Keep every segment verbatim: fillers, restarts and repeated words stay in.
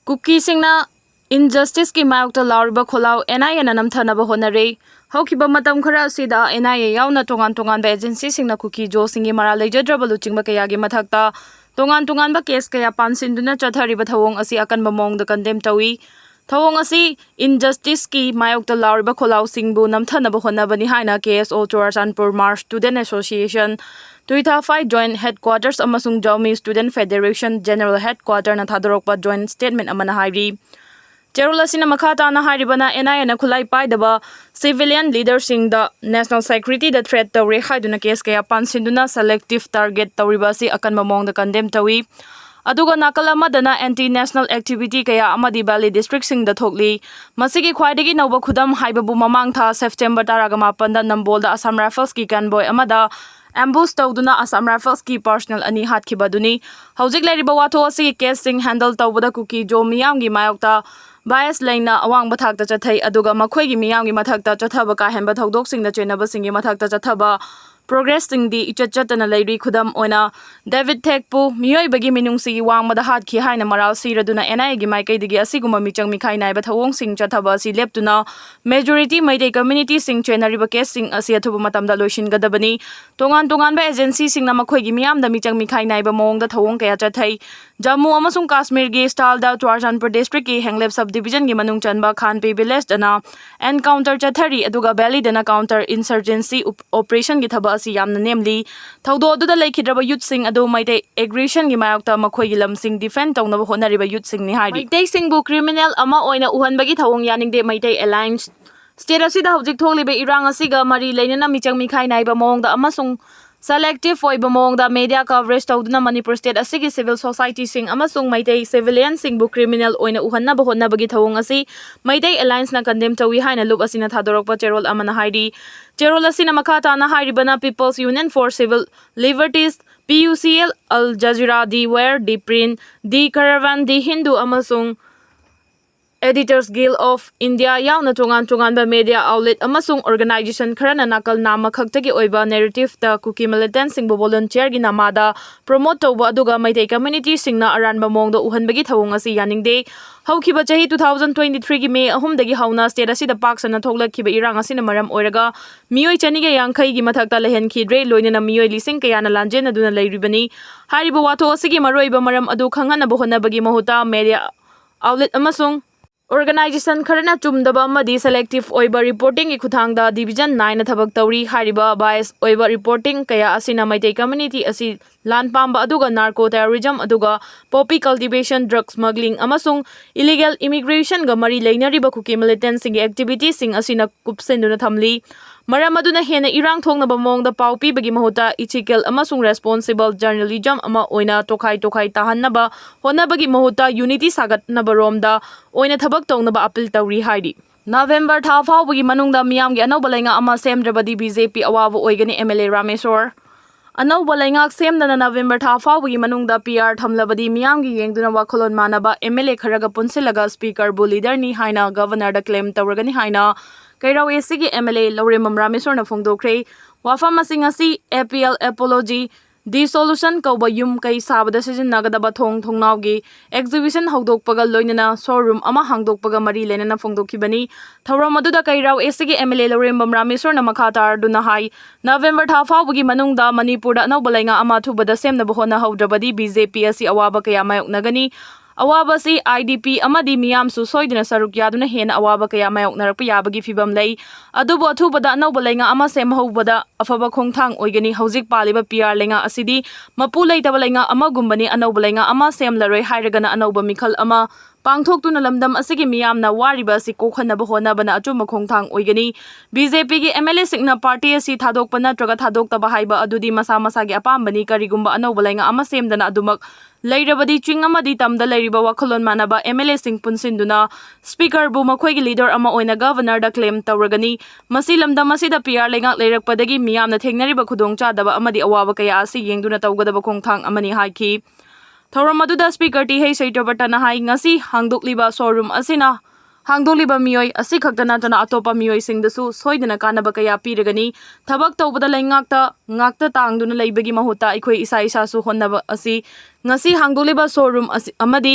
ꯀꯨꯀꯤꯁꯤꯡꯅ injusticeꯀꯤ ꯃꯥꯌꯣꯛꯇ ꯂꯥꯎꯔꯤꯕ ꯈꯣꯜꯂꯥꯎ NIAꯅ ꯅꯝꯊꯅꯕ ꯍꯣꯠꯅꯔꯦ꯫ ꯍꯧꯈꯤꯕ ꯃꯇꯝ ꯈꯔ ꯑꯁꯤꯗ NIA ꯌꯥꯎꯅ ꯇꯣꯉꯥꯟ ꯇꯣꯉꯥꯟꯕ agencyꯁꯤꯡꯅ ꯀꯨꯀꯤ ꯖꯣꯁꯤꯡꯒꯤ ꯃꯔꯥꯜ ꯂꯩꯖꯗ꯭ꯔꯕ ꯂꯨꯆꯤꯡꯕ ꯀꯌꯥꯒꯤ ꯃꯊꯛꯇ ꯇꯣꯉꯥꯟ ꯇꯣꯉꯥꯟꯕ case ꯀꯌꯥ ꯄꯥꯟꯁꯤꯟꯗꯨꯅ ꯆꯠꯊꯔꯤꯕ ꯊꯧꯑꯣꯡ ꯑꯁꯤ ꯑꯀꯟꯕ ꯃꯑꯣꯡꯗ condemn ꯇꯧꯏ꯫ ꯊꯧꯑꯣꯡ ꯑꯁꯤ injusticeꯀꯤ ꯃꯥꯌꯣꯛꯇ ꯂꯥꯎꯔꯤꯕ ꯈꯣꯜꯂꯥꯎꯁꯤꯡꯕꯨ ꯅꯝꯊꯅꯕ ꯍꯣꯠꯅꯕꯅꯤ ꯍꯥꯏꯅ KSO Churachandpur March Student Association, Tuitha Phai Joint Headquarters ꯑꯃꯁꯨꯡ Jhaumi Student Federation General Headquarterꯅ ꯊꯥꯗꯣꯔꯛꯄ joint statement ꯑꯃꯅ ꯍꯥꯏꯔꯤ꯫ ꯆꯦꯔꯣꯜ ꯑꯁꯤꯅ ꯃꯈꯥ ꯇꯥꯅ ꯍꯥꯏꯔꯤꯕꯅ, NIAꯅ ꯈꯨꯠꯂꯥꯏ ꯄꯥꯏꯗꯕ civilian leaderꯁꯤꯡꯗ national securityꯗ threat ꯇꯧꯔꯦ ꯍꯥꯏꯗꯨꯅ case ꯀꯌꯥ ꯄꯥꯟꯁꯤꯟꯗꯨꯅ selective target ꯇꯧꯔꯤꯕ ꯑꯁꯤ ꯑꯀꯟꯕ ꯃꯑꯣꯡꯗ condemn ꯇꯧꯏ꯫ ꯑꯗꯨꯒ ꯅꯥꯀꯜ ꯑꯃꯗꯅ anti national activity ꯀꯌꯥ ꯑꯃꯗꯤ valley districtꯁꯤꯡꯗ ꯊꯣꯛꯂꯤ꯫ ꯃꯁꯤꯒꯤ ꯈ꯭ꯋꯥꯏꯗꯒꯤ ꯅꯧꯕ ꯈꯨꯗꯝ ꯍꯥꯏꯕꯕꯨ ꯃꯃꯥꯡ ꯊꯥ September ꯇꯔꯥꯒ ꯃꯥꯄꯟꯗ ꯅꯝꯕꯣꯜꯗ Assam Riflesꯀꯤ convoy ꯑꯃꯗ ambush ꯇꯧꯗꯨꯅ Assam Riflesꯀꯤ personnel ꯑꯅꯤ ꯍꯥꯠꯈꯤꯕ ꯑꯗꯨꯅꯤ꯫ ꯍꯧꯖꯤꯛ ꯂꯩꯔꯤꯕ ꯋꯥꯊꯣꯛ ꯑꯁꯤꯒꯤ caseꯁꯤꯡ handle ꯇꯧꯕꯗ ꯀꯨꯀꯤ ꯖꯣ ꯃꯤꯌꯥꯝꯒꯤ ꯃꯥꯌꯣꯛꯇ bias ꯂꯩꯅ ꯑꯋꯥꯡꯕ ꯊꯥꯛꯇ ꯆꯠꯊꯩ, ꯑꯗꯨꯒ ꯃꯈꯣꯏꯒꯤ ꯃꯤꯌꯥꯝꯒꯤ ꯃꯊꯛꯇ ꯆꯠꯊꯕ ꯀꯥ ꯍꯦꯟꯕ ꯊꯧꯗꯣꯛꯁꯤꯡꯗ ꯆꯦꯟꯅꯕꯁꯤꯡꯒꯤ ꯃꯊꯛꯇ ꯆꯠꯊꯕ progressꯁꯤꯡꯗꯤ ꯏꯆꯠ ꯆꯠꯇꯅ ꯂꯩꯔꯤ꯫ ꯈꯨꯗꯝ ꯑꯣꯏꯅ, ꯗꯦꯕꯤꯠ ꯊꯦꯛꯄꯨ ꯃꯤꯑꯣꯏꯕꯒꯤ ꯃꯤꯅꯨꯡꯁꯤꯒꯤ ꯋꯥꯡꯃꯗ ꯍꯥꯠꯈꯤ ꯍꯥꯏꯅ ꯃꯔꯥꯜ ꯁꯤꯔꯗꯨꯅ NIAꯒꯤ ꯃꯥꯏꯀꯩꯗꯒꯤ ꯑꯁꯤꯒꯨꯝꯕ ꯃꯤꯆꯪ ꯃꯤꯈꯥꯏ ꯅꯥꯏꯕ ꯊꯧꯑꯣꯡꯁꯤꯡ ꯆꯠꯊꯕ ꯑꯁꯤ ꯂꯦꯞꯇꯨꯅ majority ꯃꯩꯇꯩ communityꯁꯤꯡ ꯆꯦꯟꯅꯔꯤꯕ caseꯁꯤꯡ ꯑꯁꯤ ꯑꯊꯨꯕ ꯃꯇꯝꯗ ꯂꯣꯏꯁꯤꯟꯒꯗꯕꯅꯤ꯫ ꯇꯣꯉꯥꯟ ꯇꯣꯉꯥꯟꯕ agencyꯁꯤꯡꯅ ꯃꯈꯣꯏꯒꯤ ꯃꯤꯌꯥꯝꯗ ꯃꯤꯆꯪ ꯃꯤꯈꯥꯏ ꯅꯥꯏꯕ ꯃꯑꯣꯡꯗ ꯊꯧꯑꯣꯡ ꯀꯌꯥ ꯆꯠꯊꯩ꯫ ꯖꯝꯃꯨ ꯑꯃꯁꯨꯡ ꯀꯥꯁꯃꯤꯔꯒꯤ styleꯗ ꯆꯨꯔꯥꯆꯥꯟꯄꯨꯔ districtꯀꯤ ꯍꯦꯡꯂꯦꯞ subdivisionꯒꯤ ꯃꯅꯨꯡ ꯆꯟꯕ ꯈꯥꯟꯄꯤ villageꯗꯅ encounter ꯆꯠꯊꯔꯤ, ꯑꯗꯨꯒ valleyꯗꯅ counter insurgency op-, operationꯒꯤ ꯊꯕꯛ ꯑꯁꯤ ꯌꯥꯝꯅ ꯅꯦꯝꯂꯤ꯫ ꯊꯧꯗꯣꯛ ꯑꯗꯨꯗ ꯂꯩꯈꯤꯗ꯭ꯔꯕ youthꯁꯤꯡ ꯑꯗꯨ ꯃꯩꯇꯩ aggressionꯒꯤ ꯃꯥꯌꯣꯛꯇ ꯃꯈꯣꯏꯒꯤ ꯂꯝꯁꯤꯡ defend ꯇꯧꯅꯕ ꯍꯣꯠꯅꯔꯤꯕ youthꯁꯤꯡꯅꯤ ꯍꯥꯏꯔꯤ꯫ ꯃꯩꯇꯩꯁꯤꯡꯕꯨ criminal ꯑꯃ ꯑꯣꯏꯅ ꯎꯍꯟꯕꯒꯤ ꯊꯧꯑꯣꯡ ꯌꯥꯅꯤꯡꯗꯦ, ꯃꯩꯇꯩ alliance꯫ State ꯑꯁꯤꯗ ꯍꯧꯖꯤꯛ ꯊꯣꯛꯂꯤꯕ ꯏꯔꯥꯡ ꯑꯁꯤꯒ ꯃꯔꯤ ꯂꯩꯅꯅ ꯃꯤꯆꯪ ꯃꯤꯈꯥꯏ ꯅꯥꯏꯕ ꯃꯑꯣꯡꯗ ꯑꯃꯁꯨꯡ selective ꯑꯣꯏꯕ ꯃꯑꯣꯡꯗ media coverage ꯇꯧꯗꯨꯅ ꯃꯅꯤꯄꯨꯔ state ꯑꯁꯤꯒꯤ civil societyꯁꯤꯡ ꯑꯃꯁꯨꯡ ꯃꯩꯇꯩ civilianꯁꯤꯡꯕꯨ criminal ꯑꯣꯏꯅ ꯎꯍꯟꯅꯕ ꯍꯣꯠꯅꯕꯒꯤ ꯊꯧꯑꯣꯡ ꯑꯁꯤ ꯃꯩꯇꯩ allianceꯅ condemn ꯇꯧꯏ ꯍꯥꯏꯅ ꯂꯨꯞ ꯑꯁꯤꯅ ꯊꯥꯗꯣꯔꯛꯄ ꯆꯦꯔꯣꯜ ꯑꯃꯅ ꯍꯥꯏꯔꯤ꯫ ꯆꯦꯔꯣꯜ ꯑꯁꯤꯅ ꯃꯈꯥ ꯇꯥꯅ ꯍꯥꯏꯔꯤꯕꯅ People's Union for Civil Liberties, PUCL, Al Jazeera, The Wire, The Print, The Caravan, The Hindu ꯑꯃꯁꯨꯡ Editors Guild of India ꯌꯥꯎꯅ ꯇꯣꯉꯥꯟ ꯇꯣꯉꯥꯟꯕ media outlet ꯑꯃꯁꯨꯡ organization ꯈꯔꯅ ꯅꯥꯀꯜ ꯅꯥꯝꯃ ꯈꯛꯇꯒꯤ ꯑꯣꯏꯕ narrative ꯇ ꯀꯨꯀꯤ militant ꯁꯤꯡꯕꯨ volunteer ꯒꯤ ꯅꯃꯥꯗ promote ꯇꯧꯕ ꯑꯗꯨꯒ ꯃꯩꯇꯩ community ꯁꯤꯡꯅ ꯑꯔꯥꯟꯕ ꯃꯑꯣꯡꯗ ꯎꯍꯟꯕꯒꯤ ꯊꯧꯑꯣꯡ ꯑꯁꯤ ꯌꯥꯅꯤꯡꯗꯦ꯫ ꯍꯧꯈꯤꯕ ꯆꯍꯤ two thousand twenty three ꯒꯤ May ꯑꯍꯨꯝꯗꯒꯤ ꯍꯧꯅ state ꯑꯁꯤꯗ ꯄꯥꯛ ꯁꯟꯅ ꯊꯣꯛꯂꯛꯈꯤꯕ ꯏꯔꯥꯡ ꯑꯁꯤꯅ ꯃꯔꯝ ꯑꯣꯏꯔꯒ ꯃꯤꯑꯣꯏ ꯆꯅꯤꯒ ꯌꯥꯡꯈꯩꯒꯤ ꯃꯊꯛꯇ ꯂꯩꯍꯟꯈꯤꯗ꯭ꯔꯦ, ꯂꯣꯏꯅꯅ ꯃꯤꯑꯣꯏ ꯂꯤꯁꯤꯡ ꯀꯌꯥꯅ ꯂꯥꯟꯖꯦꯟꯅꯗꯨꯅ ꯂꯩꯔꯤꯕꯅꯤ꯫ ꯍꯥꯏꯔꯤꯕ ꯋꯥꯊꯣꯛ ꯑꯁꯤꯒꯤ ꯃꯔꯨꯑꯣꯏꯕ ꯃꯔꯝ ꯑꯗꯨ ꯈꯪꯍꯟꯅꯕ ꯍꯣꯠꯅꯕꯒꯤ ꯃꯍꯨꯠꯇ media outlet ꯑꯃꯁꯨꯡ organization ꯈꯔꯅ ꯆꯨꯝꯗꯕ ꯑꯃꯗꯤ selective ꯑꯣꯏꯕ reporting ꯒꯤ ꯈꯨꯠꯊꯥꯡꯗ division ꯅꯥꯏꯅ ꯊꯕꯛ ꯇꯧꯔꯤ꯫ ꯍꯥꯏꯔꯤꯕ bias ꯑꯣꯏꯕ reporting ꯀꯌꯥ ꯑꯁꯤꯅ ꯃꯩꯇꯩ community ꯑꯁꯤ ꯂꯥꯟ ꯄꯥꯝꯕ ꯑꯗꯨꯒ narco terrorism ꯑꯗꯨꯒ poppy cultivation, drug smuggling ꯑꯃꯁꯨꯡ illegal immigration ꯒ ꯃꯔꯤ ꯂꯩꯅꯔꯤꯕ ꯀꯨꯀꯤ militant ꯁꯤꯡꯒꯤ activity ꯁꯤꯡ ꯑꯁꯤꯅ ꯀꯨꯞꯁꯤꯟꯗꯨꯅ ꯊꯝꯂꯤ꯫ ꯃꯔꯝ ꯑꯗꯨꯅ ꯍꯦꯟꯅ ꯏꯔꯥꯡ ꯊꯣꯛꯅꯕ ꯃꯑꯣꯡꯗ ꯄꯥꯎ ꯄꯤꯕꯒꯤ ꯃꯍꯨꯠꯇ ethical ꯑꯃꯁꯨꯡ responsible journalism ꯑꯃ ꯑꯣꯏꯅ ꯇꯣꯈꯥꯏ ꯇꯣꯈꯥꯏ ꯇꯥꯍꯟꯅꯕ ꯍꯣꯠꯅꯕꯒꯤ ꯃꯍꯨꯠꯇ unity ꯁꯥꯒꯠꯅꯕ ꯔꯣꯝꯗ ꯑꯣꯏꯅ ꯊꯕꯛ ꯇꯧꯅꯕ appeal ꯇꯧꯔꯤ ꯍꯥꯏꯔꯤ꯫ November ꯊꯥ ꯐꯥꯎꯕꯒꯤ ꯃꯅꯨꯡꯗ ꯃꯤꯌꯥꯝꯒꯤ ꯑꯅꯧꯕ ꯂꯩꯉꯥꯛ ꯑꯃ ꯁꯦꯝꯗ꯭ꯔꯕꯗꯤ B J P ꯑꯋꯥꯕ ꯑꯣꯏꯒꯅꯤ, M L A ꯔꯥꯃꯦꯁꯣꯔ꯫ ꯑꯅꯧꯕ ꯂꯩꯉꯥꯛ ꯁꯦꯝꯗꯅ November ꯊꯥ ꯐꯥꯎꯕꯒꯤ ꯃꯅꯨꯡꯗ P R ꯊꯝꯂꯕꯗꯤ ꯃꯤꯌꯥꯝꯒꯤ ꯌꯦꯡꯗꯨꯅ ꯋꯥꯈꯜꯂꯣꯟ ꯃꯥꯟꯅꯕ M L A ꯈꯔꯒ ꯄꯨꯟꯁꯤꯜꯂꯒ speaker ꯕꯨ leader ꯅꯤ ꯍꯥꯏꯅ governor ꯗ claim ꯇꯧꯔꯒꯅꯤ ꯍꯥꯏꯅ ꯀꯩꯔꯥꯎ A C ꯒꯤ M L A ꯂꯧꯔꯦꯝꯕꯝ ꯔꯥꯃꯦꯁꯣꯔꯅ ꯐꯣꯡꯗꯣꯛꯈ꯭ꯔꯦ꯫ ꯋꯥꯐꯝ ꯑꯁꯤ ꯉꯁꯤ A P L Apology Dissolution ꯀꯧꯕ ꯌꯨꯝ ꯀꯩ ꯁꯥꯕꯗ ꯁꯤꯖꯤꯟꯅꯒꯗꯕ ꯊꯣꯡ ꯊꯣꯡꯅꯥꯎꯒꯤ exhibition ꯍꯧꯗꯣꯛꯄꯒ ꯂꯣꯏꯅꯅ showroom ꯑꯃ ꯍꯥꯡꯗꯣꯛꯄꯒ ꯃꯔꯤ ꯂꯩꯅꯅ ꯐꯣꯡꯗꯣꯛꯈꯤꯕꯅꯤ꯫ ꯊꯧꯔꯝ ꯑꯗꯨꯗ ꯀꯩꯔꯥꯎ A C ꯒꯤ M L A ꯂꯧꯔꯦꯝꯕꯝ ꯔꯥꯃꯦꯁꯣꯔꯅ ꯃꯈꯥ ꯇꯥꯔꯗꯨꯅ ꯍꯥꯏ, November ꯊꯥ ꯐꯥꯎꯕꯒꯤ ꯃꯅꯨꯡꯗ ꯃꯅꯤꯄꯨꯔꯗ ꯑꯅꯧꯕ ꯂꯩꯉꯥꯛ ꯑꯃ ꯑꯊꯨꯕꯗ ꯁꯦꯝꯅꯕ ꯍꯣꯠꯅꯍꯧꯗ꯭ꯔꯕꯗꯤ B J P ꯑꯁꯤ ꯑꯋꯥꯕ ꯀꯌꯥ ꯃꯥꯌꯣꯛꯅꯒꯅꯤ꯫ ꯑꯋꯥꯕ ꯑꯁꯤ I D P ꯑꯃꯗꯤ ꯃꯤꯌꯥꯝꯁꯨ ꯁꯣꯏꯗꯅ ꯁꯔꯨꯛ ꯌꯥꯗꯨꯅ ꯍꯦꯟꯅ ꯑꯋꯥꯕ ꯀꯌꯥ ꯃꯥꯌꯣꯛꯅꯔꯛꯄ ꯌꯥꯕꯒꯤ ꯐꯤꯕꯝ ꯂꯩ꯫ ꯑꯗꯨꯕꯨ ꯑꯊꯨꯕꯗ ꯑꯅꯧꯕ ꯂꯩꯉꯥꯛ ꯑꯃ ꯁꯦꯝꯍꯧꯕꯗ ꯑꯐꯕ ꯈꯣꯡꯊꯥꯡ ꯑꯣꯏꯒꯅꯤ꯫ ꯍꯧꯖꯤꯛ ꯄꯥꯜꯂꯤꯕ P R ꯂꯩꯉꯥꯛ ꯑꯁꯤꯗꯤ ꯃꯄꯨ ꯂꯩꯇꯕ ꯂꯩꯉꯥꯛ ꯑꯃꯒꯨꯝꯕꯅꯤ꯫ ꯑꯅꯧꯕ ꯂꯩꯉꯥꯛ ꯑꯃ ꯁꯦꯝꯂꯔꯣꯏ ꯍꯥꯏꯔꯒꯅ ꯑꯅꯧꯕ ꯃꯤꯈꯜ ꯑꯃ ꯄꯥꯡꯊꯣꯛꯇꯨꯅ ꯂꯝꯗꯝ ꯑꯁꯤꯒꯤ ꯃꯤꯌꯥꯝꯅ ꯋꯥꯔꯤꯕ ꯑꯁꯤ ꯀꯣꯛꯍꯟꯅꯕ ꯍꯣꯠꯅꯕꯅ ꯑꯆꯨꯝꯕ ꯈꯣꯡꯊꯥꯡ ꯑꯣꯏꯒꯅꯤ꯫ B J P ꯒꯤ M L A ꯁꯤꯡꯅ party ꯑꯁꯤ ꯊꯥꯗꯣꯛꯄ ꯅꯠꯇ꯭ꯔꯒ ꯊꯥꯗꯣꯛꯇꯕ ꯍꯥꯏꯕ ꯑꯗꯨꯗꯤ ꯃꯁꯥ ꯃꯁꯥꯒꯤ ꯑꯄꯥꯝꯕꯅꯤ꯫ ꯀꯔꯤꯒꯨꯝꯕ ꯑꯅꯧꯕ ꯂꯩꯉꯥꯛ ꯑꯃ ꯁꯦꯝꯗꯅ ꯑꯗꯨꯃꯛ ꯂꯩꯔꯕꯗꯤ ꯆꯤꯡ ꯑꯃꯗꯤ ꯇꯝꯗ ꯂꯩꯔꯤꯕ ꯋꯥꯈꯜꯂꯣꯟ ꯃꯥꯟꯅꯕ M L A ꯁꯤꯡ ꯄꯨꯟꯁꯤꯟꯗꯨꯅ speaker ꯕꯨ ꯃꯈꯣꯏꯒꯤ leader ꯑꯃ ꯑꯣꯏꯅ governor ꯗ claim ꯇꯧꯔꯒꯅꯤ꯫ ꯃꯁꯤ ꯂꯝꯗꯝ ꯑꯁꯤꯗ P R ꯂꯩꯉꯥꯛ ꯂꯩꯔꯛꯄꯗꯒꯤ ꯃꯤꯌꯥꯝꯅ ꯊꯦꯡꯅꯔꯤꯕ ꯈꯨꯗꯣꯡꯆꯥꯗꯕ ꯑꯃꯗꯤ ꯑꯋꯥꯕ ꯀꯌꯥ ꯑꯁꯤ ꯌꯦꯡꯗꯨꯅ ꯇꯧꯒꯗꯕ ꯈꯣꯡꯊꯥꯡ ꯑꯃꯅꯤ ꯍꯥꯏꯈꯤ꯫ ꯊꯧꯔꯝ ꯑꯗꯨꯗ Speaker ꯇꯤ ꯍꯩꯆ ꯁꯩꯇ꯭ꯌꯕ꯭ꯔꯇꯅ ꯍꯥꯏ, ꯉꯁꯤ ꯍꯥꯡꯗꯣꯛꯂꯤꯕ showroom ꯑꯁꯤꯅ ꯍꯥꯡꯗꯣꯛꯂꯤꯕ ꯃꯤꯑꯣꯏ ꯑꯁꯤ ꯈꯛꯇ ꯅꯠꯇꯅ ꯑꯇꯣꯞꯄ ꯃꯤꯑꯣꯏꯁꯤꯡꯗꯁꯨ ꯁꯣꯏꯗꯅ ꯀꯥꯟꯅꯕ ꯀꯌꯥ ꯄꯤꯔꯒꯅꯤ꯫ ꯊꯕꯛ ꯇꯧꯕꯗ ꯂꯩꯉꯥꯛꯇ ꯉꯥꯛꯇ ꯇꯥꯡꯗꯨꯅ ꯂꯩꯕꯒꯤ ꯃꯍꯨꯠꯇ ꯑꯩꯈꯣꯏ ꯏꯁꯥ ꯏꯁꯥꯁꯨ ꯍꯣꯠꯅꯕ ꯑꯁꯤ ꯉꯁꯤ ꯍꯥꯡꯗꯣꯛꯂꯤꯕ showroom ꯑꯁꯤ ꯑꯃꯗꯤ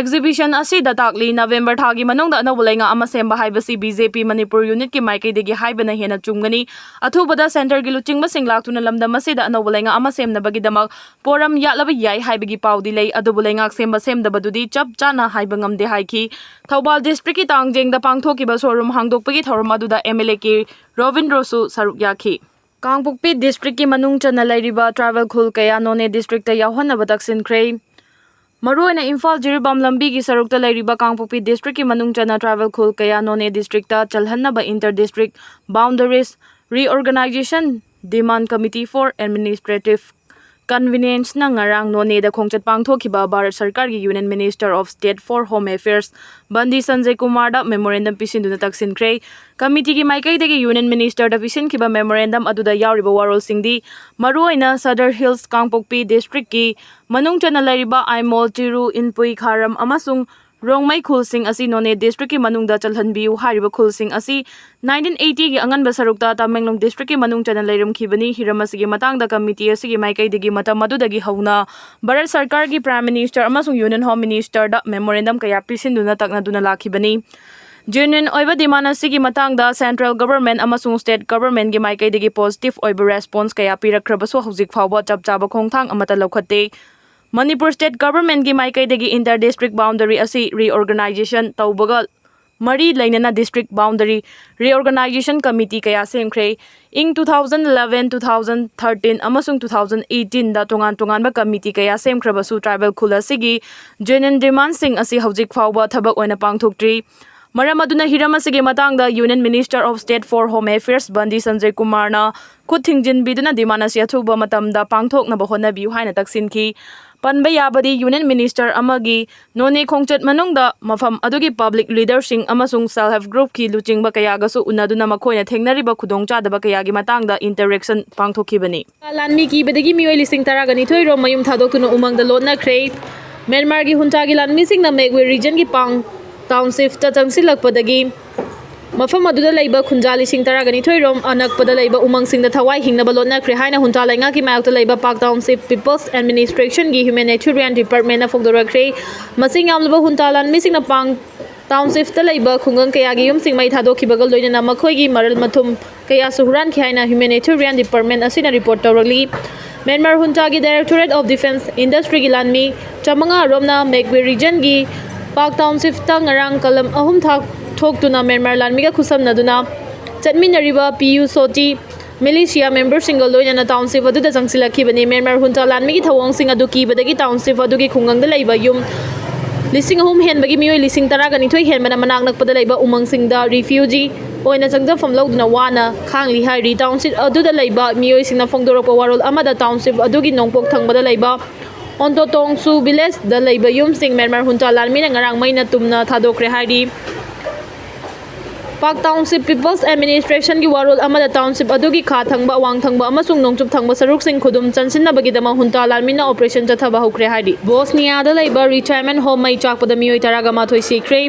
exhibition ꯑꯁꯤꯗ ꯇꯥꯛꯂꯤ꯫ ꯅꯕꯦꯝꯕꯔ ꯊꯥꯒꯤ ꯃꯅꯨꯡꯗ ꯑꯅꯧꯕ ꯂꯩꯉꯥꯛ ꯑꯃ ꯁꯦꯝꯕ ꯍꯥꯏꯕꯁꯤ ꯕꯤ ꯖꯦ ꯄꯤ ꯃꯅꯤꯄꯨꯔ unit ꯀꯤ ꯃꯥꯏꯀꯩꯗꯒꯤ ꯍꯥꯏꯕꯅ ꯍꯦꯟꯅ ꯆꯨꯝꯒꯅꯤ꯫ ꯑꯊꯨꯕꯗ centre ꯒꯤ ꯂꯨꯆꯤꯡꯕꯁꯤꯡ ꯂꯥꯛꯇꯨꯅ ꯂꯝꯗꯝ ꯑꯁꯤꯗ ꯑꯅꯧꯕ ꯂꯩꯉꯥꯛ ꯑꯃ ꯁꯦꯝꯅꯕꯒꯤꯗꯃꯛ ꯄꯣꯔꯝ ꯌꯥꯠꯂꯕ ꯌꯥꯏ ꯍꯥꯏꯕꯒꯤ ꯄꯥꯎꯗꯤ ꯂꯩ, ꯑꯗꯨꯕꯨ ꯂꯩꯉꯥꯛ ꯁꯦꯝꯕ ꯁꯦꯝꯗꯕꯗꯨꯗꯤ ꯆꯞ ꯆꯥꯅ ꯍꯥꯏꯕ ꯉꯝꯗꯦ ꯍꯥꯏꯈꯤ꯫ ꯊꯧꯕꯥꯜ district ꯀꯤ ꯇꯥꯡꯖꯦꯡꯗ ꯄꯥꯡꯊꯣꯛꯈꯤꯕ showroom ꯍꯥꯡꯗꯣꯛꯄꯒꯤ ꯊꯧꯔꯝ ꯑꯗꯨꯗ M L A ꯀꯦ ꯔꯣꯕꯤꯟꯗ꯭ꯔꯣꯁꯨ ꯁꯔꯨꯛ ꯌꯥꯈꯤ꯫ ꯀꯥꯡꯄꯣꯛꯄꯤ district ꯀꯤ ꯃꯅꯨꯡ ꯆꯟꯅ ꯂꯩꯔꯤꯕ tribal ꯈꯨꯜ ꯀꯌꯥ ꯅꯣꯅꯦ district ꯇ ꯌꯥꯎꯍꯟꯅꯕ ꯇꯛꯁꯤꯟꯈ꯭ꯔꯦ꯫ ꯃꯔꯨꯑꯣꯏꯅ ꯏꯝꯐꯥꯜ ꯖꯤꯔꯤꯕꯥꯝ ꯂꯝꯕꯤꯒꯤ ꯁꯔꯨꯛꯇ ꯂꯩꯔꯤꯕ ꯀꯥꯡꯄꯣꯛꯄꯤ district ꯀꯤ ꯃꯅꯨꯡ ꯆꯟꯅ tribal ꯈꯨꯜ ꯀꯌꯥ ꯅꯣꯅꯦ district ꯇ ꯆꯜꯍꯟꯅꯕ inter district boundaries reorganization demand committee for administrative convenience ꯅ ꯉꯔꯥꯡ ꯅꯣꯅꯦꯗ ꯈꯣꯡꯆꯠ ꯄꯥꯡꯊꯣꯛꯈꯤꯕ ꯚꯥꯔꯠ ꯁꯔꯀꯥꯔꯒꯤ Union Minister of State for Home Affairs ꯕꯟꯗꯤ Sanjay ꯀꯨꯃꯥꯔꯗ memorandum ꯄꯤꯁꯤꯟꯗꯨꯅ ꯇꯛꯁꯤꯟꯈ꯭ꯔꯦ꯫ Committee ꯒꯤ ꯃꯥꯏꯀꯩꯗꯒꯤ Union Minister ꯗ ꯄꯤꯁꯤꯟꯈꯤꯕ memorandum ꯑꯗꯨꯗ ꯌꯥꯎꯔꯤꯕ ꯋꯥꯔꯣꯜꯁꯤꯡꯗꯤ ꯃꯔꯨꯑꯣꯏꯅ Sadar Hills ꯀꯥꯡꯄꯣꯛꯄꯤ district ꯀꯤ ꯃꯅꯨꯡ ꯆꯟꯅ ꯂꯩꯔꯤꯕ ꯑꯥꯏꯃꯣꯜ, ꯆꯤꯔꯨ, ꯏꯟꯄꯨꯏ, ꯈꯥꯔꯝ ꯑꯃꯁꯨꯡ ꯔꯣꯡꯃꯩ ꯈꯨꯜꯁꯤꯡ ꯑꯁꯤ ꯅꯣꯅꯦ district ꯀꯤ ꯃꯅꯨꯡꯗ ꯆꯜꯍꯟꯕꯤꯌꯨ꯫ ꯍꯥꯏꯔꯤꯕ ꯈꯨꯜꯁꯤꯡ ꯑꯁꯤ nineteen eighty ꯒꯤ ꯑꯉꯟꯕ ꯁꯔꯨꯛꯇ ꯇꯃꯦꯡꯂꯣꯡ district ꯀꯤ ꯃꯅꯨꯡ ꯆꯟꯅ ꯂꯩꯔꯝꯈꯤꯕꯅꯤ꯫ ꯍꯤꯔꯝ ꯑꯁꯤꯒꯤ ꯃꯇꯥꯡꯗ committee ꯑꯁꯤꯒꯤ ꯃꯥꯏꯀꯩꯗꯒꯤ ꯃꯇꯝ ꯑꯗꯨꯗꯒꯤ ꯍꯧꯅ ꯚꯥꯔꯠ ꯁꯔꯀꯥꯔꯒꯤ Prime Minister ꯑꯃꯁꯨꯡ Union Home Minister ꯗ memorandum ꯀꯌꯥ ꯄꯤꯁꯤꯟꯗꯨꯅ ꯇꯛꯅꯗꯨꯅ ꯂꯥꯛꯈꯤꯕꯅꯤ꯫ Genuine ꯑꯣꯏꯕ demand ꯑꯁꯤꯒꯤ ꯃꯇꯥꯡꯗ central government ꯑꯃꯁꯨꯡ state government ꯒꯤ ꯃꯥꯏꯀꯩꯗꯒꯤ positive ꯑꯣꯏꯕ response ꯀꯌꯥ ꯄꯤꯔꯛꯈ꯭ꯔꯕꯁꯨ ꯍꯧꯖꯤꯛ ꯐꯥꯎꯕ ꯆꯞ ꯆꯥꯕ ꯈꯣꯡꯊꯥꯡ ꯑꯃꯠꯇ ꯂꯧꯈꯠꯇꯦ꯫ ꯃꯅꯤꯄꯨꯔ state government ꯒꯤ ꯃꯥꯏꯀꯩꯗꯒꯤ inter district boundary ꯑꯁꯤ reorganization ꯇꯧꯕꯒ ꯃꯔꯤ ꯂꯩꯅꯅ district boundary reorganization committee ꯀꯌꯥ ꯁꯦꯝꯈ꯭ꯔꯦ꯫ ꯏꯪ two thousand eleven, two thousand thirteen ꯑꯃꯁꯨꯡ two thousand eighteen ꯗ ꯇꯣꯉꯥꯟ ꯇꯣꯉꯥꯟꯕ committee ꯀꯌꯥ ꯁꯦꯝꯈ꯭ꯔꯕꯁꯨ tribal ꯈꯨꯜ ꯑꯁꯤꯒꯤ genuine demand ꯁꯤꯡ ꯑꯁꯤ ꯍꯧꯖꯤꯛ ꯐꯥꯎꯕ ꯊꯕꯛ ꯑꯣꯏꯅ ꯄꯥꯡꯊꯣꯛꯇ꯭ꯔꯤ꯫ ꯃꯔꯝ ꯑꯗꯨꯅ ꯍꯤꯔꯝ ꯑꯁꯤꯒꯤ ꯃꯇꯥꯡꯗ Union Minister of State for Home Affairs ꯕꯟꯗꯤ Sanjay ꯀꯨꯃꯥꯔꯅ ꯈꯨꯠ ꯊꯤꯡꯖꯤꯟꯕꯤꯗꯨꯅ demand ꯑꯁꯤ ꯑꯊꯨꯕ ꯃꯇꯝꯗ ꯄꯥꯡꯊꯣꯛꯅꯕ ꯍꯣꯠꯅꯕꯤꯌꯨ ꯍꯥꯏꯅ ꯇꯛꯁꯤꯟꯈꯤ꯫ ꯄꯟꯕ ꯌꯥꯕꯗꯤ ꯌꯨꯅꯤꯌꯟ ꯃꯤꯅꯤꯁꯇꯔ ꯑꯃꯒꯤ ꯅꯣꯅꯦ ꯈꯣꯡꯆꯠ ꯃꯅꯨꯡꯗ ꯃꯐꯝ ꯑꯗꯨꯒꯤ ꯄꯕ꯭ꯂꯤꯛ ꯂꯤꯗꯔꯁꯤꯡ ꯑꯃꯁꯨꯡ ꯁꯦꯜꯐ ꯍꯦꯜꯞ ꯒ꯭ꯔꯨꯞꯀꯤ ꯂꯨꯆꯤꯡꯕ ꯀꯌꯥꯒꯁꯨ ꯎꯅꯗꯨꯅ ꯃꯈꯣꯏꯅ ꯊꯦꯡꯅꯔꯤꯕ ꯈꯨꯗꯣꯡꯆꯥꯗꯕ ꯀꯌꯥꯒꯤ ꯃꯇꯥꯡꯗ ꯏꯟꯇꯔꯦꯛꯁꯟ ꯄꯥꯡꯊꯣꯛꯈꯤꯕꯅꯤ꯫ ꯂꯥꯟꯃꯤ ꯀꯤꯕꯗꯒꯤ ꯃꯤꯑꯣꯏ ꯂꯤꯁꯤꯡ ꯇꯔꯥꯒ ꯅꯤꯊꯣꯏ ꯔꯣꯝ ꯃꯌꯨꯝ ꯊꯥꯗꯣꯛꯇꯨꯅ ꯎꯃꯪꯗ ꯂꯣꯠꯅꯈ꯭ꯔꯦ꯫ ꯃ꯭ꯌꯥꯟꯃꯥꯔꯒꯤ ꯍꯨꯟꯇꯥꯒꯤ ꯂꯥꯟꯃꯤꯁꯤꯡꯅ ꯃꯦꯒꯋꯦ ꯔꯤꯖꯟꯒꯤ ꯄꯥꯡ ꯇꯥꯎꯟꯁꯤꯞꯇ ꯆꯪꯁꯤꯜꯂꯛꯄꯗꯒꯤ ꯃꯐꯝ ꯑꯗꯨꯗ ꯂꯩꯕ ꯈꯨꯟꯖꯥ ꯂꯤꯁꯤꯡ ꯇꯔꯥꯒ ꯅꯤꯊꯣꯏ ꯔꯣꯝ ꯑꯅꯛꯄꯗ ꯂꯩꯕ ꯎꯃꯪꯁꯤꯡꯗ ꯊꯋꯥꯏ ꯍꯤꯡꯅꯕ ꯂꯣꯠꯅꯈ꯭ꯔꯦ ꯍꯥꯏꯅ ꯍꯨꯟꯇꯥ ꯂꯩꯉꯥꯛꯀꯤ ꯃꯥꯌꯣꯛꯇ ꯂꯩꯕ ꯄꯥꯛ ꯇꯥꯎꯟꯁꯤꯞ ꯄꯤꯄꯜꯁ ꯑꯦꯗꯃꯤꯅꯤꯁꯇ꯭ꯔꯦꯁꯟꯒꯤ ꯍ꯭ꯌꯨꯃꯦꯅꯤꯇꯦꯔꯤꯌꯟ ꯗꯤꯄꯥꯔꯠꯃꯦꯟꯅ ꯐꯣꯡꯗꯣꯔꯛꯈ꯭ꯔꯦ꯫ ꯃꯁꯤꯡ ꯌꯥꯝꯂꯕ ꯍꯨꯟꯇꯥ ꯂꯥꯟꯃꯤꯁꯤꯡꯅ ꯄꯥꯡ ꯇꯥꯎꯟꯁꯤꯞꯇ ꯂꯩꯕ ꯈꯨꯡꯒꯪ ꯀꯌꯥꯒꯤ ꯌꯨꯝꯁꯤꯡ ꯃꯩ ꯊꯥꯗꯣꯛꯈꯤꯕꯒ ꯂꯣꯏꯅꯅ ꯃꯈꯣꯏꯒꯤ ꯃꯔꯜ ꯃꯊꯨꯝ ꯀꯌꯥꯁꯨ ꯍꯨꯔꯥꯟꯈꯤ ꯍꯥꯏꯅ ꯍ꯭ꯌꯨꯃꯦꯅꯤꯇꯦꯔꯤꯌꯟ ꯗꯤꯄꯥꯔꯠꯃꯦꯟ ꯑꯁꯤꯅ ꯔꯤꯄꯣꯔꯠ ꯇꯧꯔꯛꯂꯤ꯫ ꯃ꯭ꯌꯥꯟꯃꯥꯔ ꯍꯨꯟꯇꯥꯒꯤ ꯗꯥꯏꯔꯦꯛꯇꯣꯔꯦꯠ ꯑꯣꯐ ꯗꯤꯐꯦꯟꯁ ꯏꯟꯗꯁꯇ꯭ꯔꯤꯒꯤ ꯂꯥꯟꯃꯤ ꯆꯥꯃꯉꯥ ꯔꯣꯝꯅ ꯃꯦꯒꯋꯦ ꯔꯤꯖꯟꯒꯤ ꯄꯥꯛ ꯇꯥꯎꯟꯁꯤꯞꯇ ꯉꯔꯥꯡ ꯀꯂꯝ ꯑꯍꯨꯝ ꯊꯥꯛ ꯊꯣꯛꯇꯨꯅ ꯃ꯭ꯌꯥꯟꯃꯥꯔ ꯂꯥꯟꯃꯤꯒ ꯈꯨꯠꯁꯝꯅꯗꯨꯅ ꯆꯠꯃꯤꯟꯅꯔꯤꯕ ꯄꯤ ꯌꯨ ꯁꯣꯇꯤ ꯃꯤꯂꯤꯁꯤꯌꯥ ꯃꯦꯝꯕꯔꯁꯤꯡꯒ ꯂꯣꯏꯅꯅ ꯇꯥꯎꯟꯁꯤꯞ ꯑꯗꯨꯗ ꯆꯪꯁꯤꯜꯂꯛꯈꯤꯕꯅꯤ꯫ ꯃ꯭ꯌꯥꯟꯃꯥꯔ ꯍꯨꯟꯇꯥ ꯂꯥꯟꯃꯤꯒꯤ ꯊꯧꯑꯣꯡꯁꯤꯡ ꯑꯗꯨ ꯀꯤꯕꯗꯒꯤ ꯇꯥꯎꯟꯁꯤꯞ ꯑꯗꯨꯒꯤ ꯈꯨꯡꯒꯪꯗ ꯂꯩꯕ ꯌꯨꯝ ꯂꯤꯁꯤꯡ ꯑꯍꯨꯝ ꯍꯦꯟꯕꯒꯤ ꯃꯤꯑꯣꯏ ꯂꯤꯁꯤꯡ ꯇꯔꯥꯒ ꯅꯤꯊꯣꯏ ꯍꯦꯟꯕꯅ ꯃꯅꯥꯛ ꯅꯛꯄꯗ ꯂꯩꯕ ꯎꯃꯪꯁꯤꯡꯗ ꯔꯤꯐ꯭ꯌꯨꯖꯤ ꯑꯣꯏꯅ ꯆꯪꯖꯐꯝ ꯂꯧꯗꯨꯅ ꯋꯥꯅ ꯈꯥꯡꯂꯤ ꯍꯥꯏꯔꯤ꯫ ꯇꯥꯎꯟꯁꯤꯞ ꯑꯗꯨꯗ ꯂꯩꯕ ꯃꯤꯑꯣꯏꯁꯤꯡꯅ ꯐꯣꯡꯗꯣꯔꯛꯄ ꯋꯥꯔꯣꯜ ꯑꯃꯗ ꯇꯥꯎꯟꯁꯤꯞ ꯑꯗꯨꯒꯤ ꯅꯣꯡꯄꯣꯛ ꯊꯪꯕꯗ ꯂꯩꯕ ꯑꯣꯟꯇꯣꯇꯣꯡꯁꯨ ꯚꯤꯂꯦꯖꯗ ꯂꯩꯕ ꯌꯨꯝꯁꯤꯡ ꯃ꯭ꯌꯥꯟꯃꯥꯔ ꯍꯨꯟꯇꯥ ꯂꯥꯟꯃꯤꯅ ꯉꯔꯥꯡ ꯃꯩꯅ ꯇꯨꯝꯅ ꯊꯥꯗꯣꯛꯈ꯭ꯔꯦ ꯍꯥꯏꯔꯤ꯫ ꯄꯥꯛ ꯇꯥꯎꯟꯁꯤꯞ ꯄꯤꯄꯜꯁ ꯑꯦꯗꯃꯤꯅꯤꯁꯇ꯭ꯔꯦꯁꯟꯒꯤ ꯋꯥꯔꯣꯜ ꯑꯃꯗ ꯇꯥꯎꯟꯁꯤꯞ ꯑꯗꯨꯒꯤ ꯈꯥ ꯊꯪꯕ, ꯑꯋꯥꯡ ꯊꯪꯕ ꯑꯃꯁꯨꯡ ꯅꯣꯡꯆꯨꯞ ꯊꯪꯕ ꯁꯔꯨꯛꯁꯤꯡ ꯈꯨꯗꯨꯝ ꯆꯟꯁꯤꯟꯅꯕꯒꯤꯗꯃꯛ ꯍꯨꯟꯇꯥ ꯂꯥꯟꯃꯤꯅ ꯑꯣꯄꯔꯦꯁꯟ ꯆꯠꯊꯕ ꯍꯧꯈ꯭ꯔꯦ ꯍꯥꯏꯔꯤ꯫ ꯕꯣꯁꯅꯤꯌꯥꯗ ꯂꯩꯕ ꯔꯤꯇꯥꯌꯔꯃꯦꯟ ꯍꯣꯝ ꯃꯩ ꯆꯥꯛꯄꯗ ꯃꯤꯑꯣꯏ ꯇꯔꯥꯒ ꯃꯥꯊꯣꯏ ꯁꯤꯈ꯭ꯔꯦ꯫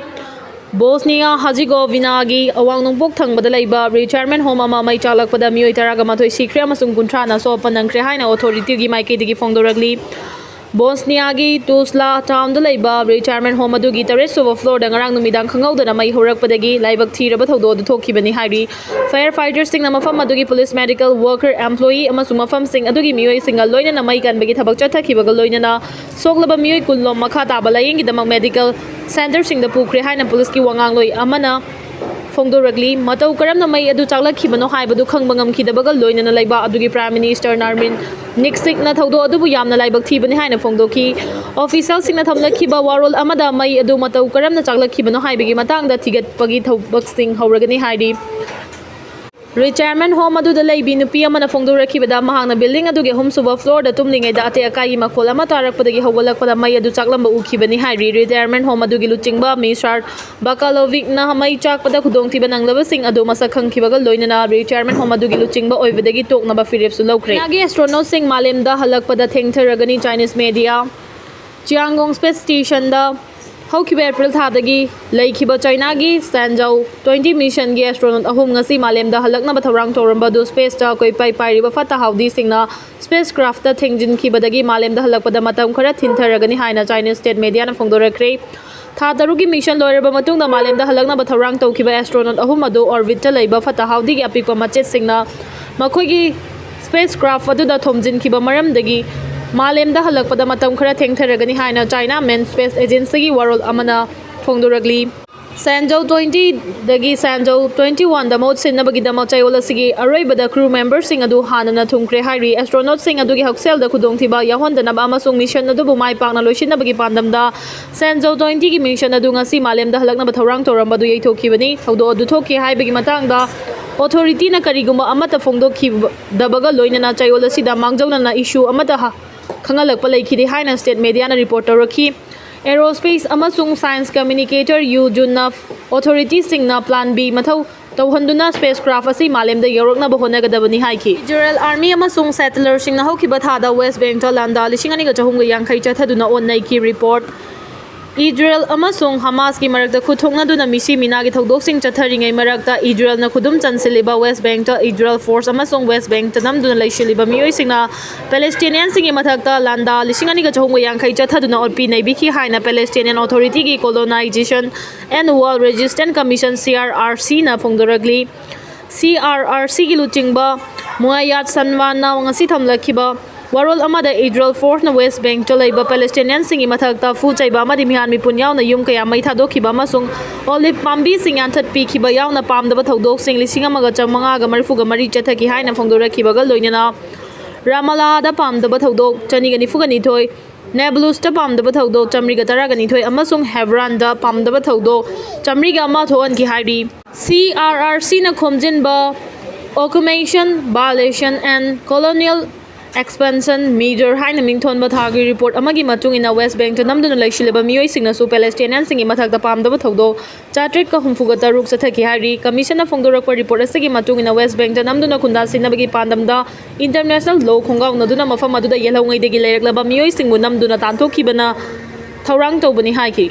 ꯕꯣꯁꯅꯤꯌꯥ ꯍꯖꯤꯒꯣꯚꯤꯅꯥꯒꯤ ꯑꯋꯥꯡ ꯅꯣꯡꯄꯣꯛ ꯊꯪꯕꯗ ꯂꯩꯕ ꯔꯤꯇꯥꯌꯔꯃꯦꯟ ꯍꯣꯝ ꯑꯃ ꯃꯩ ꯆꯥꯛꯂꯛꯄꯗ ꯃꯤꯑꯣꯏ ꯇꯔꯥꯒ ꯃꯥꯊꯣꯏ ꯁꯤꯈ꯭ꯔꯦ ꯑꯃꯁꯨꯡ ꯀꯨꯟꯊ꯭ꯔꯥꯅ ꯑꯁꯣꯛ ꯑꯄꯟ ꯅꯪꯈ꯭ꯔꯦ ꯍꯥꯏꯅ ꯑꯣꯊꯣꯔꯤꯇꯤꯒꯤ ꯃꯥꯏꯀꯩꯗꯒꯤ ꯐꯣꯡꯗꯣꯔꯛꯂꯤ꯫ ꯕꯣꯁꯅꯤꯌꯥꯒꯤ ꯇꯨꯁꯂꯥ ꯇꯥꯎꯟꯗ ꯂꯩꯕ ꯔꯤꯇꯥꯌꯔꯃꯦꯟ ꯍꯣꯝ ꯑꯗꯨꯒꯤ ꯇꯔꯦꯠ ꯁꯨꯕ ꯐ꯭ꯂꯣꯔꯗ ꯉꯔꯥꯡ ꯅꯨꯃꯤꯗꯥꯡ ꯈꯪꯍꯧꯗꯅ ꯃꯩ ꯍꯧꯔꯛꯄꯗꯒꯤ ꯂꯥꯏꯕꯛ ꯊꯤꯔꯕ ꯊꯧꯗꯣꯛ ꯑꯗꯨ ꯊꯣꯛꯈꯤꯕꯅꯤ ꯍꯥꯏꯔꯤ꯫ ꯐꯥꯌꯔ ꯐꯥꯏꯇꯔꯁꯤꯡꯅ ꯃꯐꯝ ꯑꯗꯨꯒꯤ ꯄꯨꯂꯤꯁ, ꯃꯦꯗꯤꯀꯦꯜ ꯋꯥꯔꯀꯔ, ꯑꯦꯝꯄ꯭ꯂꯣꯌꯤ ꯑꯃꯁꯨꯡ ꯃꯐꯝꯁꯤꯡ ꯑꯗꯨꯒꯤ ꯃꯤꯑꯣꯏꯁꯤꯡꯒ ꯂꯣꯏꯅꯅ ꯃꯩ ꯀꯟꯕꯒꯤ ꯊꯕꯛ ꯆꯠꯊꯈꯤꯕꯒ ꯂꯣꯏꯅꯅ ꯁꯣꯛꯂꯕ ꯃꯤꯑꯣꯏ ꯀꯨꯟ ꯂꯣꯝ ꯃꯈꯥ ꯇꯥꯕ ꯂꯥꯌꯦꯡꯒꯤꯗꯃꯛ ꯃꯦꯗꯤꯀꯦꯜ ꯁꯦꯟꯇꯔꯁꯤꯡꯗ ꯄꯨꯈ꯭ꯔꯦ ꯍꯥꯏꯅ ꯄꯨꯂꯤꯁꯀꯤ ꯋꯥꯉꯥꯡꯂꯣꯏ ꯑꯃꯅ ꯐꯣꯡꯗꯣꯔꯛꯂꯤ꯫ ꯃꯇꯧ ꯀꯔꯝꯅ ꯃꯩ ꯑꯗꯨ ꯆꯥꯛꯂꯛꯈꯤꯕꯅꯣ ꯍꯥꯏꯕꯗꯨ ꯈꯪꯕ ꯉꯝꯈꯤꯗꯕꯒ ꯂꯣꯏꯅꯅ ꯂꯩꯕꯥꯛ ꯑꯗꯨꯒꯤ ꯄ꯭ꯔꯥꯏꯝ ꯃꯤꯅꯤꯁꯇꯔ ꯅꯥꯔꯃꯤꯟ ꯅꯤꯛꯁꯤꯛꯅ ꯊꯧꯗꯣꯛ ꯑꯗꯨꯕꯨ ꯌꯥꯝꯅ ꯂꯥꯏꯕꯛ ꯊꯤꯕꯅꯤ ꯍꯥꯏꯅ ꯐꯣꯡꯗꯣꯛꯈꯤ꯫ ꯑꯣꯐꯤꯁꯤꯌꯦꯜꯁꯤꯡꯅ ꯊꯝꯂꯛꯈꯤꯕ ꯋꯥꯔꯣꯜ ꯑꯃꯗ ꯃꯩ ꯑꯗꯨ ꯃꯇꯧ ꯀꯔꯝꯅ ꯆꯥꯛꯂꯛꯈꯤꯕꯅꯣ ꯍꯥꯏꯕꯒꯤ ꯃꯇꯥꯡꯗ ꯊꯤꯒꯠꯄꯒꯤ ꯊꯕꯛꯁꯤꯡ ꯍꯧꯔꯒꯅꯤ ꯍꯥꯏꯔꯤ꯫ Retirement home ꯑꯗꯨꯗ ꯂꯩꯕꯤ ꯅꯨꯄꯤ ꯑꯃꯅ ꯐꯣꯡꯗꯣꯔꯛꯈꯤꯕꯗ, ꯃꯍꯥꯛꯅ building ꯑꯗꯨꯒꯤ ꯑꯍꯨꯝꯁꯨꯕ floorꯗ ꯇꯨꯝꯂꯤꯉꯩꯗ ꯑꯇꯦꯛ ꯑꯀꯥꯏꯒꯤ ꯃꯈꯣꯜ ꯑꯃ ꯇꯥꯔꯛꯄꯗꯒꯤ ꯍꯧꯒꯠꯂꯛꯄꯗ ꯃꯩ ꯑꯗꯨ ꯆꯥꯛꯂꯝꯕ ꯎꯈꯤꯕꯅꯤ ꯍꯥꯏꯔꯤ꯫ Retirement home ꯑꯗꯨꯒꯤ ꯂꯨꯆꯤꯡꯕ ꯃꯤꯁꯥꯔ ꯕꯥꯀꯥꯂꯣꯚꯤꯛꯅ ꯃꯩ ꯆꯥꯛꯄꯗ ꯈꯨꯗꯣꯡꯊꯤꯕ ꯅꯪꯂꯕꯁꯤꯡ ꯑꯗꯨ ꯃꯁꯛ ꯈꯪꯈꯤꯕꯒ ꯂꯣꯏꯅꯅ retirement home ꯑꯗꯨꯒꯤ ꯂꯨꯆꯤꯡꯕ ꯑꯣꯏꯕꯗꯒꯤ ꯇꯣꯛꯅꯕ ꯐꯤꯔꯦꯞꯁꯨ ꯂꯧꯈ꯭ꯔꯦ꯫ ꯆꯥꯏꯅꯥꯒꯤ astronautꯁꯤꯡ ꯃꯥꯂꯦꯝꯗ ꯍꯜꯂꯛꯄꯗ ꯊꯦꯡꯊꯔꯒꯅꯤ꯫ Chinese media Tiangong space stationꯗ ꯍꯧꯈꯤꯕ April ꯊꯥꯗꯒꯤ ꯂꯩꯈꯤꯕ ꯆꯥꯏꯅꯥꯒꯤ Shenzhou twenty missionꯒꯤ astronaut ꯑꯍꯨꯝ ꯉꯁꯤ ꯃꯥꯂꯦꯝꯗ ꯍꯜꯂꯛꯅꯕ ꯊꯧꯔꯥꯡ ꯇꯧꯔꯝꯕ ꯑꯗꯨ spaceꯇ ꯀꯣꯏꯄꯥꯏ ꯄꯥꯏꯔꯤꯕ ꯐꯠꯇ ꯍꯥꯎꯗꯤꯁꯤꯡꯅ spacecraftꯇ ꯊꯦꯡꯖꯤꯟꯈꯤꯕꯗꯒꯤ ꯃꯥꯂꯦꯝꯗ ꯍꯜꯂꯛꯄꯗ ꯃꯇꯝ ꯈꯔ ꯊꯤꯟꯊꯔꯒꯅꯤ ꯍꯥꯏꯅ Chinese state mediaꯅ ꯐꯣꯡꯗꯣꯔꯛꯈ꯭ꯔꯦ꯫ ꯊꯥ ꯇꯔꯨꯛꯀꯤ mission ꯂꯣꯏꯔꯕ ꯃꯇꯨꯡꯗ ꯃꯥꯂꯦꯝꯗ ꯍꯜꯂꯛꯅꯕ ꯊꯧꯔꯥꯡ ꯇꯧꯈꯤꯕ astronaut ꯑꯍꯨꯝ ꯑꯗꯨ orbitꯇ ꯂꯩꯕ ꯐꯠꯇ ꯍꯥꯎꯗꯤꯒꯤ ꯑꯄꯤꯛꯄ ꯃꯆꯦꯠꯁꯤꯡꯅ ꯃꯈꯣꯏꯒꯤ spacecraft ꯑꯗꯨꯗ ꯊꯣꯝꯖꯤꯟꯈꯤꯕ ꯃꯔꯝꯗꯒꯤ ꯃꯥꯂꯦꯝꯗ ꯍꯜꯂꯛꯄꯗ ꯃꯇꯝ ꯈꯔ ꯊꯦꯡꯊꯔꯒꯅꯤ ꯍꯥꯏꯅ China Main Space Agencyꯒꯤ ꯋꯥꯔꯣꯜ ꯑꯃꯅ ꯐꯣꯡꯗꯣꯔꯛꯂꯤ꯫ Shenzhou twentyꯗꯒꯤ Shenzhou twenty-oneꯗ ꯃꯍꯨꯠ ꯁꯤꯟꯅꯕꯒꯤꯗꯃꯛ ꯆꯌꯣꯜ ꯑꯁꯤꯒꯤ ꯑꯔꯣꯏꯕꯗ crew memberꯁꯤꯡ ꯑꯗꯨ ꯍꯥꯟꯅꯅ ꯊꯨꯡꯈ꯭ꯔꯦ ꯍꯥꯏꯔꯤ꯫ Astronautꯁꯤꯡ ꯑꯗꯨꯒꯤ ꯍꯛꯁꯦꯜꯗ ꯈꯨꯗꯣꯡꯊꯤꯕ ꯌꯥꯎꯍꯟꯗꯅꯕ ꯑꯃꯁꯨꯡ mission ꯑꯗꯨꯕꯨ ꯃꯥꯏ ꯄꯥꯛꯅ ꯂꯣꯏꯁꯤꯟꯅꯕꯒꯤ ꯄꯥꯟꯗꯝꯗ Shenzhou twentyꯒꯤ mission ꯑꯗꯨ ꯉꯁꯤ ꯃꯥꯂꯦꯝꯗ ꯍꯜꯂꯛꯅꯕ ꯊꯧꯔꯥꯡ ꯇꯧꯔꯝꯕ ꯑꯗꯨ ꯌꯩꯊꯣꯛꯈꯤꯕꯅꯤ꯫ ꯊꯧꯗꯣꯛ ꯑꯗꯨ ꯊꯣꯛꯈꯤ ꯍꯥꯏꯕꯒꯤ ꯃꯇꯥꯡꯗ authorityꯅ ꯀꯔꯤꯒꯨꯝꯕ ꯑꯃꯠꯇ ꯐꯣꯡꯗꯣꯛꯈꯤꯗꯕꯒ ꯂꯣꯏꯅꯅ ꯆꯌꯣꯜ ꯑꯁꯤꯗ ꯃꯥꯡꯖꯧꯅꯅ issue ꯑꯃꯠꯇ ꯍ-, ꯈꯪꯍꯜꯂꯛꯄ ꯂꯩꯈꯤꯗꯦ ꯍꯥꯏꯅ state mediaꯅ report ꯇꯧꯔꯛꯈꯤ꯫ Aerospace ꯑꯃꯁꯨꯡ science communicator Yu Junna authorityꯁꯤꯡꯅ plan B ꯃꯊꯧ ꯇꯧꯍꯟꯗꯨꯅ spacecraft ꯑꯁꯤ ꯃꯥꯂꯦꯝꯗ ꯌꯧꯔꯛꯅꯕ ꯍꯣꯠꯅꯒꯗꯕꯅꯤ ꯍꯥꯏꯈꯤ꯫ Israel Army ꯑꯃꯁꯨꯡ settlerꯁꯤꯡꯅ ꯍꯧꯈꯤꯕ ꯊꯥꯗ West Bankꯇ ꯂꯥꯟꯗꯥ ꯂꯤꯁꯤꯡ ꯑꯅꯤꯒ ꯆꯍꯨꯝꯒ ꯌꯥꯡꯈꯩ ꯆꯠꯊꯗꯨꯅ ꯑꯣꯠ ꯅꯩꯈꯤ꯫ Report: Israel ꯑꯃꯁꯨꯡ Hamasꯀꯤ ꯃꯔꯛꯇ ꯈꯨꯠ ꯊꯣꯛꯅꯗꯨꯅ ꯃꯤꯁꯤ ꯃꯤꯅꯥꯒꯤ ꯊꯧꯗꯣꯛꯁꯤꯡ ꯆꯠꯊꯔꯤꯉꯩ ꯃꯔꯛꯇ Israelꯅ ꯈꯨꯗꯨꯝ ꯆꯟꯁꯤꯜꯂꯤꯕ West Bankꯇ Israel force ꯑꯃꯁꯨꯡ West Bankꯇ ꯅꯝꯗꯨꯅ ꯂꯩꯁꯤꯜꯂꯤꯕ ꯃꯤꯑꯣꯏꯁꯤꯡꯅ Palestinianꯁꯤꯡꯒꯤ ꯃꯊꯛꯇ ꯂꯥꯟꯗꯥ ꯂꯤꯁꯤꯡ ꯑꯅꯤꯒ ꯆꯍꯨꯝꯒ ꯌꯥꯡꯈꯩ ꯆꯠꯊꯗꯨꯅ ꯑꯣꯠꯄꯤ ꯅꯩꯕꯤꯈꯤ ꯍꯥꯏꯅ Palestinian Authorityꯒꯤ Colonization and War Resistance Commission, C R R Cꯅ ꯐꯣꯡꯗꯣꯔꯛꯂꯤ꯫ C R R Cꯒꯤ ꯂꯨꯆꯤꯡꯕ ꯃꯨꯑꯥꯌꯥꯠ ꯁꯟꯋꯥꯟꯅ ꯉꯁꯤ ꯊꯝꯂꯛꯈꯤꯕ ꯋꯥꯔꯣꯜ ꯑꯃꯗ Israel forceꯅ West Bankꯇ ꯂꯩꯕ Palestinianꯁꯤꯡꯒꯤ ꯃꯊꯛꯇ ꯐꯨ ꯆꯩꯕ ꯑꯃꯗꯤ ꯃꯤꯍꯥꯟ ꯃꯤꯄꯨꯟ ꯌꯥꯎꯅ ꯌꯨꯝ ꯀꯌꯥ ꯃꯩ ꯊꯥꯗꯣꯛꯈꯤꯕ ꯑꯃꯁꯨꯡ olive ꯄꯥꯝꯕꯤꯁꯤꯡ ꯌꯥꯟꯊꯠꯄꯤꯈꯤꯕ ꯌꯥꯎꯅ ꯄꯥꯝꯗꯕ ꯊꯧꯗꯣꯛꯁꯤꯡ ꯂꯤꯁꯤꯡ ꯑꯃꯒ ꯆꯥꯃꯉꯥꯒ ꯃꯔꯤꯐꯨꯒ ꯃꯔꯤ ꯆꯠꯊꯈꯤ ꯍꯥꯏꯅ ꯐꯣꯡꯗꯣꯔꯛꯈꯤꯕꯒ ꯂꯣꯏꯅꯅ Ramallahꯗ ꯄꯥꯝꯗꯕ ꯊꯧꯗꯣꯛ ꯆꯅꯤꯒ ꯅꯤꯐꯨꯒ ꯅꯤꯊꯣꯏ, Nablusꯇ ꯄꯥꯝꯗꯕ ꯊꯧꯗꯣꯛ ꯆꯥꯃꯔꯤꯒ ꯇꯔꯥꯒ ꯅꯤꯊꯣꯏ ꯑꯃꯁꯨꯡ Hebronꯗ ꯄꯥꯝꯗꯕ ꯊꯧꯗꯣꯛ ꯆꯥꯃꯔꯤꯒ ꯑꯃ ꯊꯣꯛꯍꯟꯈꯤ ꯍꯥꯏꯔꯤ꯫ C R R Cꯅ ꯈꯣꯝꯖꯤꯟꯕ Occupation, Violation and Colonial Expansion Measure ꯍꯥꯏꯅ ꯃꯤꯡꯊꯣꯟꯕ ꯊꯥꯒꯤ ꯔꯤꯄꯣꯔꯠ ꯑꯃꯒꯤ ꯃꯇꯨꯡ ꯏꯟꯅ, ꯋꯦꯁ ꯕꯦꯡꯛꯇ ꯅꯝꯗꯨꯅ ꯂꯩꯁꯤꯜꯂꯕ ꯃꯤꯑꯣꯏꯁꯤꯡꯅꯁꯨ ꯄꯦꯂꯦꯁꯇꯤꯅꯤꯌꯟꯁꯤꯡꯒꯤ ꯃꯊꯛꯇ ꯄꯥꯝꯗꯕ ꯊꯧꯗꯣꯛ ꯆꯥꯇ꯭ꯔꯦꯠꯀ ꯍꯨꯝꯐꯨꯒ ꯇꯔꯨꯛ ꯆꯠꯊꯈꯤ ꯍꯥꯏꯔꯤ꯫ ꯀꯃꯤꯁꯟꯅ ꯐꯣꯡꯗꯣꯔꯛꯄ ꯔꯤꯄꯣꯔꯠ ꯑꯁꯤꯒꯤ ꯃꯇꯨꯡ ꯏꯟꯅ, ꯋꯦꯁ ꯕꯦꯡꯛꯇ ꯅꯝꯗꯨꯅ ꯈꯨꯟꯗꯥ ꯁꯤꯟꯅꯕꯒꯤ ꯄꯥꯟꯗꯝꯗ ꯏꯟꯇꯔꯅꯦꯁꯅꯦꯜ ꯂꯣ ꯈꯣꯡꯒꯥꯎꯅꯗꯨꯅ ꯃꯐꯝ ꯑꯗꯨꯗ ꯌꯦꯜꯍꯧꯉꯩꯗꯒꯤ ꯂꯩꯔꯛꯂꯕ ꯃꯤꯑꯣꯏꯁꯤꯡꯕꯨ ꯅꯝꯗꯨꯅ ꯇꯥꯟꯊꯣꯛꯈꯤꯕꯅ ꯊꯧꯔꯥꯡ ꯇꯧꯕꯅꯤ ꯍꯥꯏꯈꯤ꯫